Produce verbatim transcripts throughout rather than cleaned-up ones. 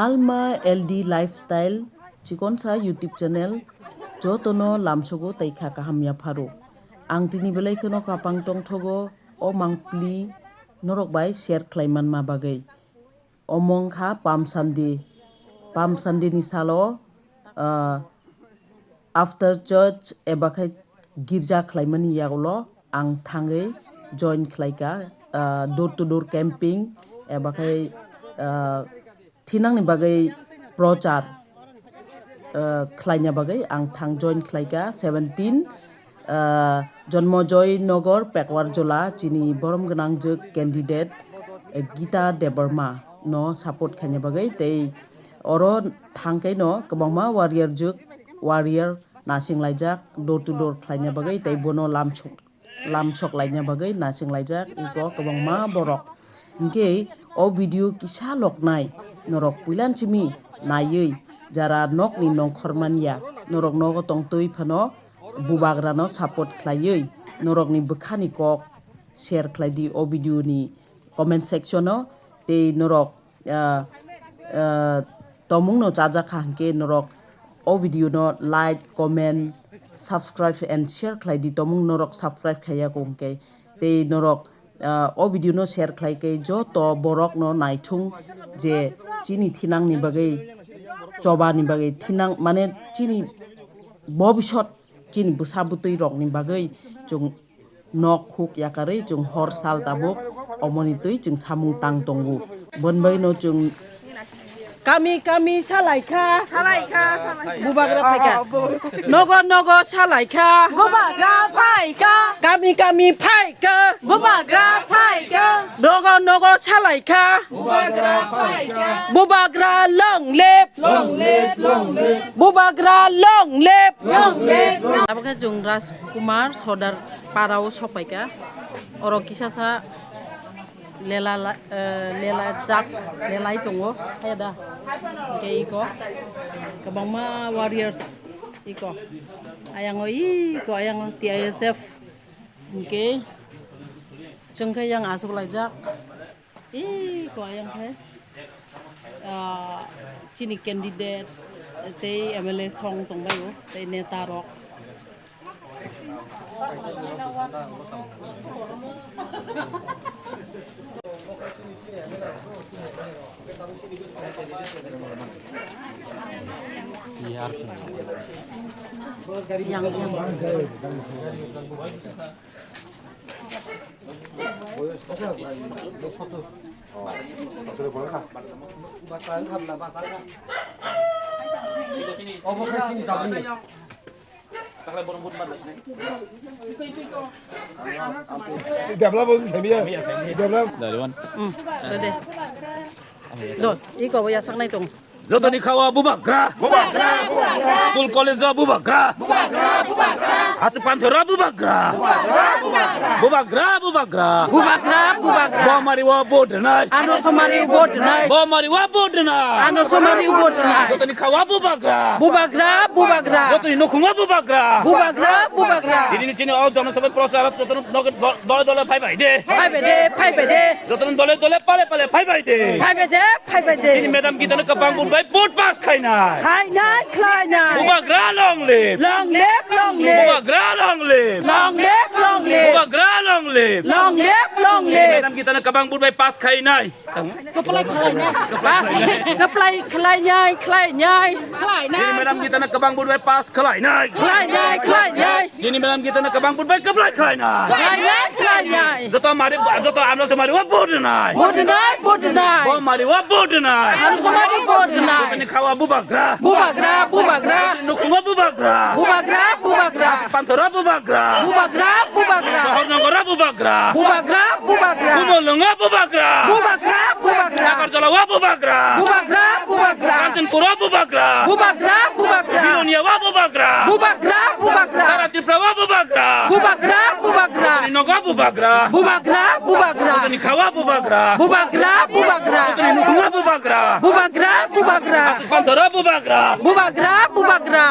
Alma L D Lifestyle chikonsa YouTube channel jotono lamsogo tei kha kaham yapharo. Ang tini belai kheno kapang tongthogo, o mangpili norok bai share khlai manma bagwi. Omo wngkha Palm Sunday. Palm Sunday ni salo, ah, after church eba khai girja khlaimani yagulo ang thangwi join khlaikha, ah, door to door camping eba khai, ah, thinangni bagwi prochar, ah, khlaina bagwi ang thang join khlaikha seventeen, ah, Jonmojoy Nagar Pekwar Jola chini borom gwnangjwk candidate, eh, Gita Debbarma no support khaina bagwi tei oro thangkhe no kwbangma warrior jwk, warrior nasing laijak door to door khlaina bagwi tei bono lamsok, lamsok laina bagwi nasing laijak iko kwbangma borok. Hinkhe o video kisa loknai norok puilan simi naiwi jara nokni nongkhor manya norok nogo tongtwi phano bubagrano support khlaiwi norokni bwkhani kok share khlai di o video ni comment section o tei norok, ah, ah, tomung no chajak kha hinkhe norok o video no like, comment, subscribe and share khlai di tomung norok subscribe khaiya kho hinkhe tei norok, ah, o video no share khlai khe joto borok no naithung je chini thinang ni bagwi choba ni bagwi thinang mane chini bobisot chini bwsa bwtwi rok ni bagwi chwng nok huk yakarwi chwng hor sal tabuk omoni twi chwng samung tang tongo. Boni bagwino chwng kami kami salaikha. Salaikha, salaikha. Bubagra phaikha. Oh, oh, bu- Nogo nogo salaikha. Bubagra phaikha. Kami kami phaikha. Bubagra phaikha. Nogo nogo salaikha. Bubagra phaikha. Bubagra long live. Long live, long live. Bubagra long live. Long live, long live. Abo khe chwng Rajkumar Sordar para o sok paikha. Oro kisa sa lela la-, eh, lela jak lelai tongo. Haya da. Hingke iko kwbangma warriors iko. Ayango iko ayango T I S F. Hingke chwng khe yang aswk laijak. Iko ayang khe, ah, chini candidate tei M L A song tongbaio tei neta rok. Develop wngkha samiya. Develop. Dari wan. Hmm, dede. Do, iko bo yasaknai tong. Jotoni khawa bubagra. Bubagra, bubagra. School college o bubagra. Bubagra, bubagra. Hasu panthor o bubagra. Bubagra, bubagra. Bubagra, bubagra. Bubagra, bubagra. Bo mari o vote nai. Ano somari o vote nai. Bo mari o vote nai. Ano somari o vote nai. Jotoni khawa bubagra. Bubagra, bubagra. Jotoni nukhungo bubagra. Bubagra, bubagra. Ini chini o jona sabha prochar jotoni dole dole phai bai de. Phai bai de, phai bai de. Jotoni dole dole pale pale phai bai de. Phai bai de, phai bai de. Chini madam Gita no kwbang vote bai vote pass khainai. Khainai, khlainai. Bubagra long live. Long live, long live. Bubagra long live. Long live, long live. Bubagra long live. Long live, long live. Madam Gita no kwbang vote bai pass khainai. Kwplai khlainai. Kwplai khlainai, khlainai. Khlainai. Chini madam Gita no kwbang vote bai pass khlainai. Khlainai, khlainai. Chini madam Gita no kwbang vote bai kwplai khlainai. Khlainai, khlainai. Joto mari, joto ano se mari o vote nai. Vote nai, vote nai. Bo mari o vote nai. Ano se mari vote nai. Jotoni khawa bubagra. Bubagra, bubagra. Jotoni nukhungo bubagra. Bubagra, bubagra. Panthoro bubagra. Bubagra, bubagra. Sohor nogoro bubagra. Bubagra, bubagra. Kumulungo bubagra. Bubagra, bubagra. Nagarjala o bubagra. Bubagra, bubagra. Kanchanpur o bubagra. Bubagra, bubagra. Bilonia o bubagra. Bubagra, bubagra. Sara Tripura o bubagra. Bubagra, bubagra. Nogo bubagra. Bubagra, bubagra. Khawa bubagra. Bubagra, bubagra. Nukhungo bubagra. Bubagra, Bubagra. Aswk phan thoro bubagra. Bubagra, bubagra.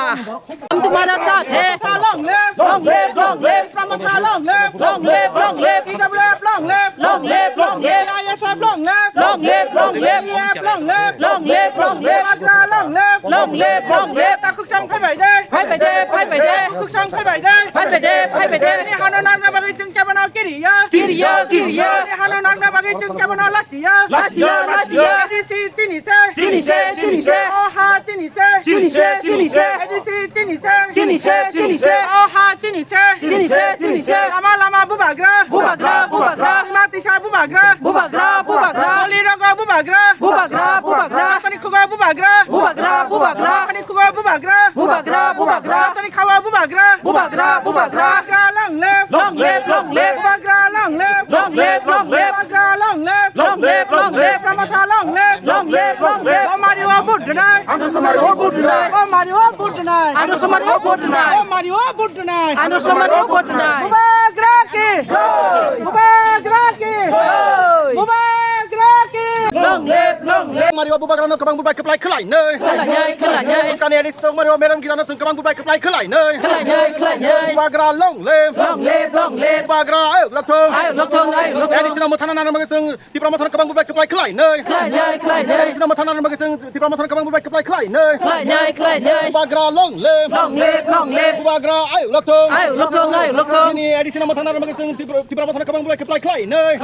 Hum tumhara saath hai. Long live, long live, long live. Long live, long live. Long live, long live. T W F long live. Long live, long live. I S F long live. Long live, long live. P F long live. Long live, long live. Bubagra long live. Long live, long live. Takhuk chang phai bai de. Phai bai de, phai bai de. Takhuk chang phai bai de. Phai bai de, phai bai de. Ani hano nangna bagwi chwng kebono kiriya. Kiriya, kiriya. Ani hano nangna bagwi chwng kebono lachiya. Lachiya, lachiya. A D C chini se. Chini se, chini se. O ha chini se. Chini se, chini se. A D C chini se. Chini se, chini se. O ha chini se. Chini se, chini se. Lama lama bubagra. Bubagra, bubagra. Sima tisa bubagra. Bubagra, bubagra. Boli rogo bubagra. Bubagra, bubagra. Matani khugo bubagra. Bubagra, bubagra. Matani khugo bubagra. Bubagra, bubagra. Matani khawa bubagra. Bubagra, bubagra. Bubagra long live. Long live, long live. Bubagra long live. Long live, long live. Bubagra long live. Long live, long live. Tipra Motha long live. Long live, long live. Bomari o vote rwnai. Andro Somari o vote rwnai. Bomari o vote rwnai. Andro Somari o vote rwnai. Bomari o vote rwnai. Andro Somari o vote rwnai. Bubagra ki. Jai. Bubagra ki. Jai. Bubagra ki. Long live, long live. Mario bubagrano kwbang bubai kwplai khwlai nai. Khwlai nai, khwlai nai. Kani ani song Mario merem gidano chwng kwbang bubai kwplai khwlai nai. Khwlai nai, khwlai nai. Bubagra long live. Long live, long live. Bubagra ayuk lokthong. Ayuk lokthong, ayuk lokthong. Ani sina mothana nana mage chwng Tipra Mothano kwbang bubai kwplai khwlai nai. Khwlai nai, khwlai nai. Ani sina mothana nana mage chwng Tipra Mothano kwbang bubai kwplai khwlai nai. Khwlai nai, khwlai nai. Bubagra long live. Long live, long live. Bubagra ayuk lokthong. Ayuk lokthong, ayuk lokthong. Ani sina mothana nana mage chwng Tipra, Tipra Mothano kwbang bubai kwplai khwlai nai.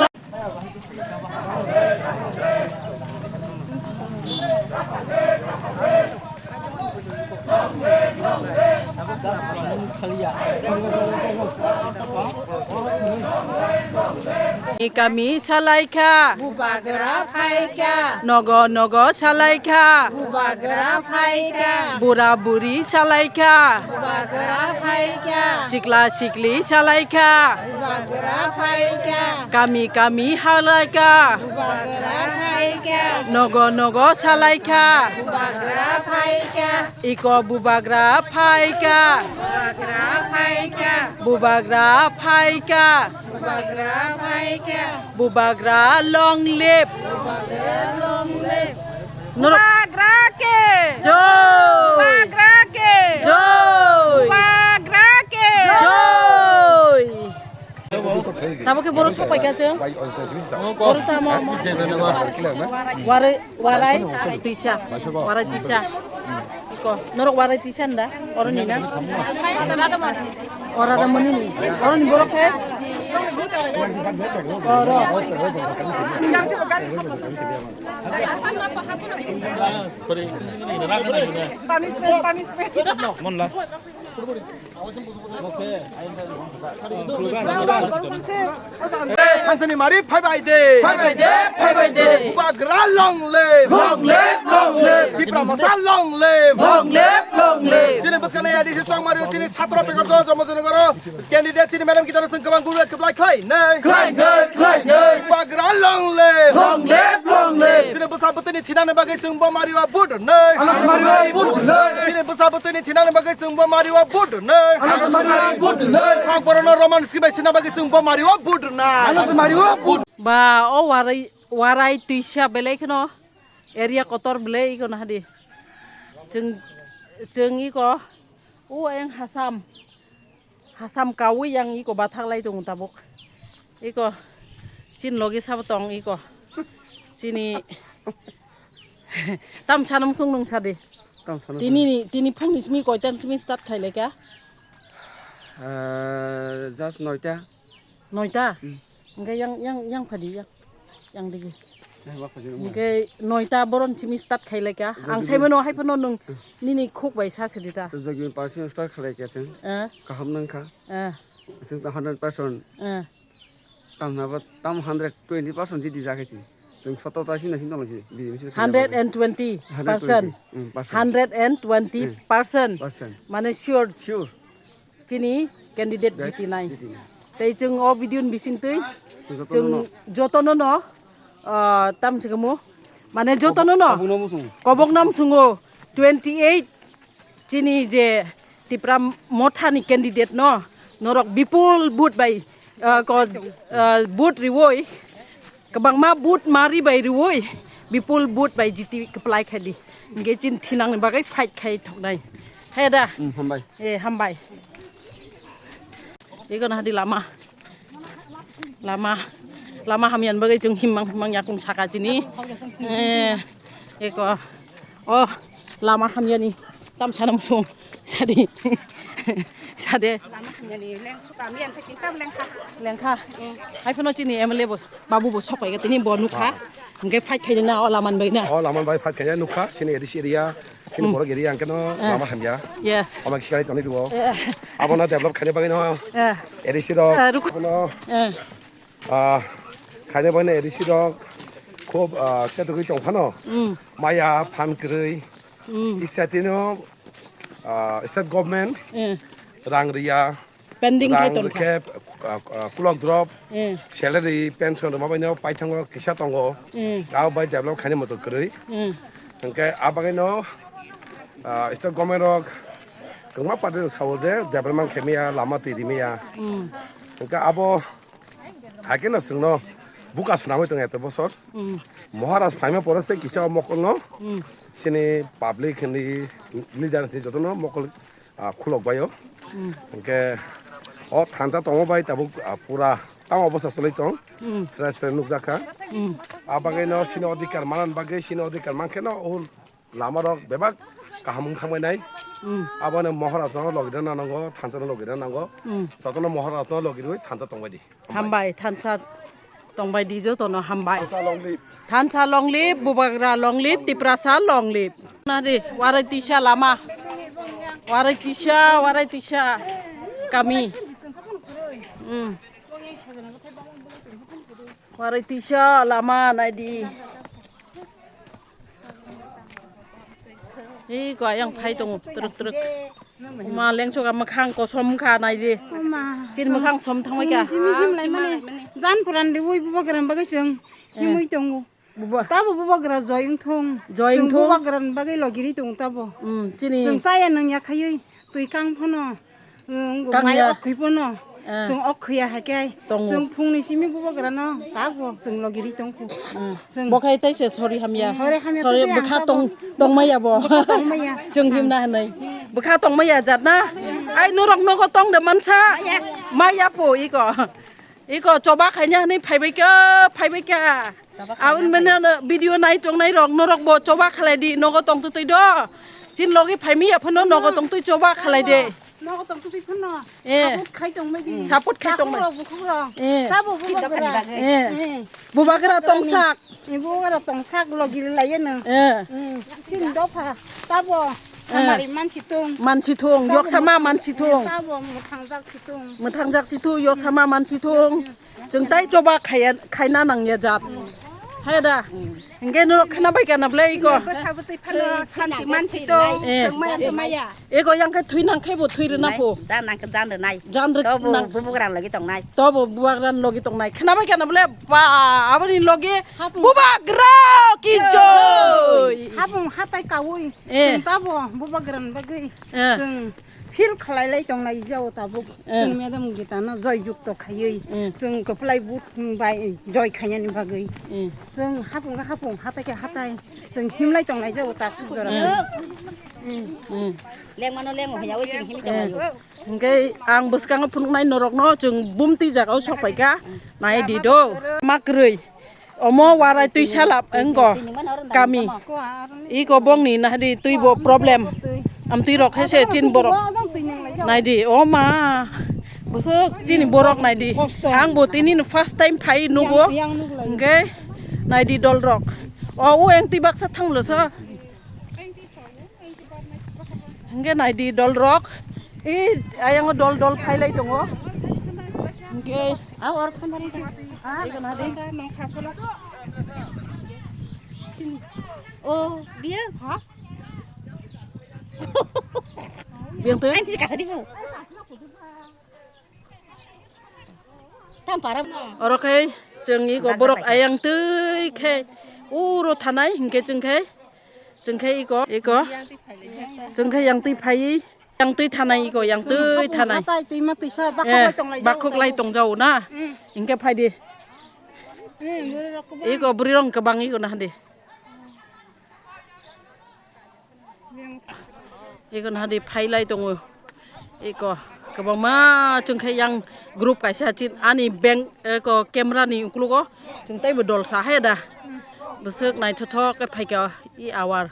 Kami salaikha. Bubagra phaikha. Nogo nogo salaikha. Bubagra phaikha. Bura buri salaikha. Bubagra phaikha. Sikla sikli salaikha. Bubagra phaikha. Kami kami halaikha. Bubagra phaikha. Nogo nogo salaikha. Bubagra phaikha. Iko bubagra phaikha. Bubagra phaikha. Bubagra phaikha. Bubagra phaikha. Bubagra long live. Bubagra long live. Norok Bubagra ke. Joi. Bubagra ke. Joi. Bubagra ke. Joi. Tamo khe borok sok paikha chwng. Borok tamo. Warai, warai tisa. Warai tisa. Iko, norok warai tisa nda? Oro ni na? Ora da mani ni. Oro ni borok khe? Oro. Punishment, punishment. Thansani mari phai bai de. Phai bai de, phai bai de. Bubagra long live. Long live, long live. Tipra Motha long live. Long live, long live. Chini bwskang A D C chongmari chini satro pekar do jomo joni goro. Candidate chini madam kita sing kwbang guru kwplai khlai nai. Khlai nai, khlai nai. Bubagra long live. Long live, long live. Chini bwsa bwtwini thinani bagwi chwng bo mario vote rwnai. Ano se mario vote rwnai. Chini bwsa bwtwini thinani bagwi chwng bo mario vote rwnai. Ano se mario vote rwnai. Kok borokno Roman script bai sina bagwi chwng bo mario vote rwnai. Ano se mario vote. Ba o warai, warai twisa belai kheno area kotor belai iko nahadi. Chwng, chwng iko o ayang Hasam. Hasam kawi yang iko bathak lai tongo tabuk. Iko chin logi sabo tong iko. Chini tam sanam sung nung sadi. Tam sanam sung. Tini, tini phung ni simi koitan simi start khai lai ka? Ah, just noita. Noita? Hmm. Hingke yang, yang, yang phadi yang. Yang digi. Hingke noita boron simi start khai lai ka? Ang sai mano hai phano nung nini khuk bai sa sidi ta. To jogi parsi start khai lai ka chwng. Eh. Kaham nang kha. Eh. Chwng ta hundred percent. Eh. Tamna ba tam hundred twenty percent jiti ja khe si. Chwng soto ta sina sin tong si. Hundred and twenty percent. Hundred and twenty percent. Mane sure. Sure. Chini candidate jitinai. Jitinai. Tei chwng o video ni bisingtwi chwng jotono no, ah, tam sikamo. Mane jotono no. Kobok nam sungo twenty eight chini je Tipra Motha ni candidate no norok bipul vote bai, ah, ko, ah, vote riwoi. Kwbangma vote mari bai rwui Bipul vote bai jiti kwplai khai di. Hingke chin thinang ni bagwi fight khai thoknai. He da? Hmm, hambai. Eh, hambai. Ego na di lama. Lama, lama hamyan bagwi chwng himmang himmang yakung saka chini. Eh, eko. Oh, lama hamyani tam sanam sung. Sadi. Sade. Lama hamyani leng suka miyan sakin tam lengkha. Lengkha. Hai phano chini M L A bo, babu bo sok pai tini bo nukha. Hingke fight khai na o laman bai na. O laman bai fight khai nukha chini A D C area. Chini borok area hingke no lama hamya. Yes. Ama kikai toni duo. Eh. Abono develop khai bagwi no. Eh. A D C rok. Eh, ruk- Abono. Eh. Ah, khaina bagwi A D C rok khub, ah, chetugwi tong phano. Mm. Maya phan kwrwi. Mm. Isa tino, ah, state government, mm, rang riya. Pending khai tongkha. Rang rikhe, ah, ah, kulok drop. Mm. Salary, pension rwma bai no paithango kisa tongo. Mm. Abo bai develop khaina moto kwrwi. Mm. Hingke abagwi no, ah, state government rok kwbangma party rok sao je development khe maya, lama twi ri maya. Mm. Hingke abo Hakhe no chwngno buka swnamwi tongo eto bosor. Mm. Maharaj phaima pore se kisa o mokolno, mm, chini public ni leader ni jotono mokol, ah, khulok baio. Mm. Hingke o thansa tongo bai tabuk, ah, pura tamo bwsa tolwi tong. Mm. Srai srai nukjakha. Mm. A bagwi no chini odhikar manan bagwi chini odhikar mankhe no o Lama rok bebak kaham wng thangbai nai. Mm. Abono Maharaj no logi rwna nango, thansa no logi rwna nango. Mm. Jotono Maharaj no logi rwi thansa tongbai di. Hambai, thansa tongbai di jotono hambai. Thansa long live. Thansa long live, Bubagra long live, Tiprasa long live. Nari, Warai Tisa lama. Warai Tisa, Warai Tisa kami. Mm. Warai Tisa lama naidi. Iko ayang phai tongo, trwk trwk. Uma lengsoka mwkhang kosom kha naidi. Uma. Chini mwkhang som thangbai kha. Simi himlai mani. Jan puran de ui bubagra bagwi chwng himwi tongo. Buba. Tabo bubagra joy wng thung. Joy wng thung. Chwng bubagra bagwi logiri tongo tabo. Mm, chini. Chwng chaya nang ya khaiwi. Twi kang phano, um, kang mai ya. Okhwi phano, eh, chwng okhwi ya hai khe, tongo. Chwng phungni simi bubagrano, tak bo chwng logiri tongkhu. Eh. Chwng bo khai taise sorry hamya. Sorry hamya, sorry, twi bwkha ang tong, tongmaya bo. Bwkha tongmaya. Chwng himna hinwi. Bwkha tongmaya jat na? Ai norok nogo tong de mansa? Maya. Maya po iko. Iko choba khaina hinwi phaibai kha, phaibai kha. Aboni mane no video nai tongnai rok, norok bo choba khalai di, nogo tong twi do. Chin logi phai mi ya phano nogo tong twi choba khalai de. Nogo tong twi phano. Eh. Support khai tong mai di. Support khai tong mai. Takhuk rok, bukhuk rok. Eh. Tabo bubagra. Eh. Eh. Bubagra tong sak. Eh, bubagra tong sak logi lai no. Eh. Eh. Chin dopha. Tabo. Eh. Hamari mansi tong. Mansi tong, tabo yoksama mansi tong. Tabo mwthangjak si tong. Mwthangjak si tong, yoksama mansi tong. Chwng tai choba khaya, khaina nangya jat. Hai da. Hingke norok khna bai kana ble iko. Bwsa bwtwi phano santi mansi tong. Eh. Chwng maya tong maya. Iko yang khe thwi nang khe bo thwi rwna pho. Jan nang khe jan rwnai. Jan rw nang. Tobo bubagra logi tongnai. Tobo bubagra logi tongnai. Khna bai kana ble ba aboni logi bubagra ki joy. Habung hatai kaui. Eh. Chwng tabo bubagra bagwi. Eh. Chwng Feel khalai lai tongnai jao tabuk. Eh. Chwng Madam Gita no joy jukto khaiwi. Eh. Chwng kwplai but bai joy khainani bagwi. Eh. Chwng hapung khe hapung, hatai khe hatai. Chwng himlai tongnai jao taksuk jora. Eh. Eh. Eh. Lengmano lengo hwnyawi chwng himwi tongnai. Eh. Hwnkhe ang bwskango phunuknai norokno chwng bumtwi jagao sokpaikha. Nai di do. Makrwi. Omo warai twi salap wngko kami. Iko bongni nahdi twi bo problem. Amtwi rok khe se chin borok. Naidi, o ma. Bwswk chini borok naidi. Ang bo tini no first time phai nugo. Hwnkhe naidi dol rok. O, o eng twi baksa thanglo so. Hingke naidi dol rok. I ayang dol dol phailai tongo. Hingke a or khandari. Iko nadi. O biya. Ha? Biyang to. Anti kasari ko. Oro khe chwng iko borok ayang twi khe uro thanai hinkhe chwng khe, chwng khe iko, iko chwng khe yang twi phai, yang twi thanai iko, yang twi thanai. Hatai twi ma twisa bakhok lai tong lai. Bakhok lai tong jao na. Hinkhe phai di. Iko bwrwi rok kwbang iko na handi. Eko nahadi phailai tongo. Eko kwbangma chwng khe yang group kaisa chin ani bank eko camera ni uklogo chwng taibo dol sa hai da. Bwswk naithothok khe phaikha i awar.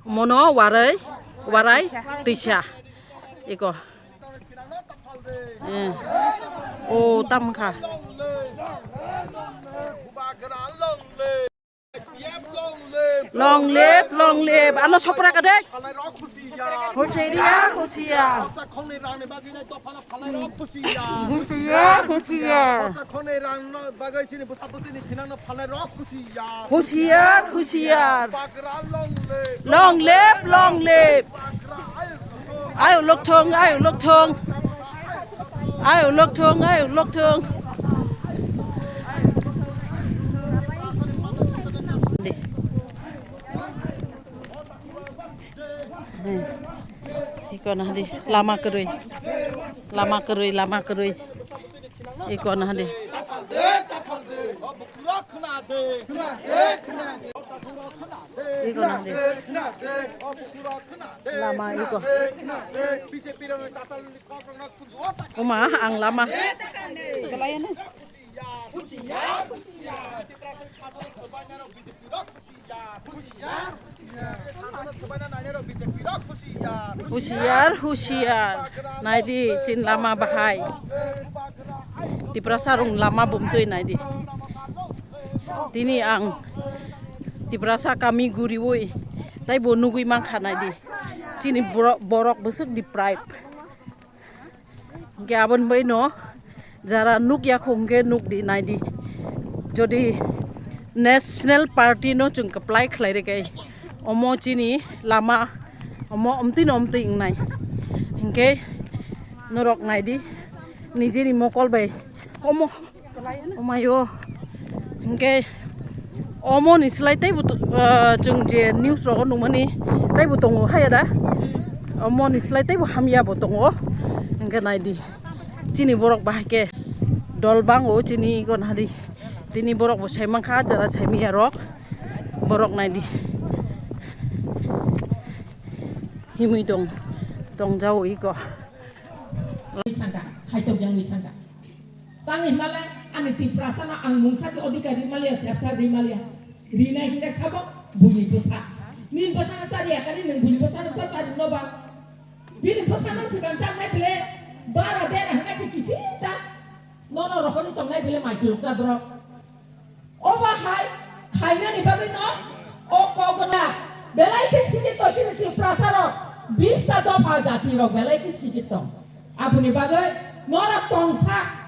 Mono warai warai tisa. Eko. Eh. O tam kha. Long live, long live. Ano sopra ka de. Husiar, husiar. Husiar, husiar. Husiar, husiar. Long live, long live. Ayo lokthong, ayo lokthong. Ayo lokthong, ayo lokthong. Iko nahadi lama kwrwi. Lama kwrwi, lama kwrwi. Iko nahadi. Iko nahadi. Lama iko. Uma ang lama. Husiar, husiar. Naidi, chin lama bahai. Tiprasa rung lama bumtui naidi. Tini ang Tiprasa kami guriwi. Taibo nugui mankha naidi. Chini bro-, borok bwswk deprive. Hingke aboni bai no jara nuk ya khong khe nuk di nai di. Jodi National Party no chwng kwplai khlai rwkhe omo chini lama omo omtwi no omtwi wngnai. Hingke norok nai di nijini mokol bai omo. Omayo. Hingke omo ni slai teibo to-, ah, chwng je news rogo nukmani teibo tongo haya da. Omo ni slai teibo hamya bo tongo. Hingke nai di. Chini borok bahai ke dol bango chini gon hadi. Tini borok bo sai mankha jara sai miya rok. Borok nai di. Himui tong, tong jao iko. Thangka, khaitok yang ni thangka. Tang himala ani Tiprasa no ang mungsa si odhikar rimaliya, sepsa rimaliya. Rinai hinga sabo, buni bwsa. Nin bwsa no chariya kani nung buni bwsa no sa chari no ba. Bini bwsa no sikang channai bile, bara dera hinga si kisi sa. Nono rohoni tongnai bile mai kilok sa drok. Oba hai khainani bagwi no o kok gwnang. Belai khe sini to chini Tiprasa rok bista dopha jati rok belai khe sini tong. Aboni bagwi norok tongsa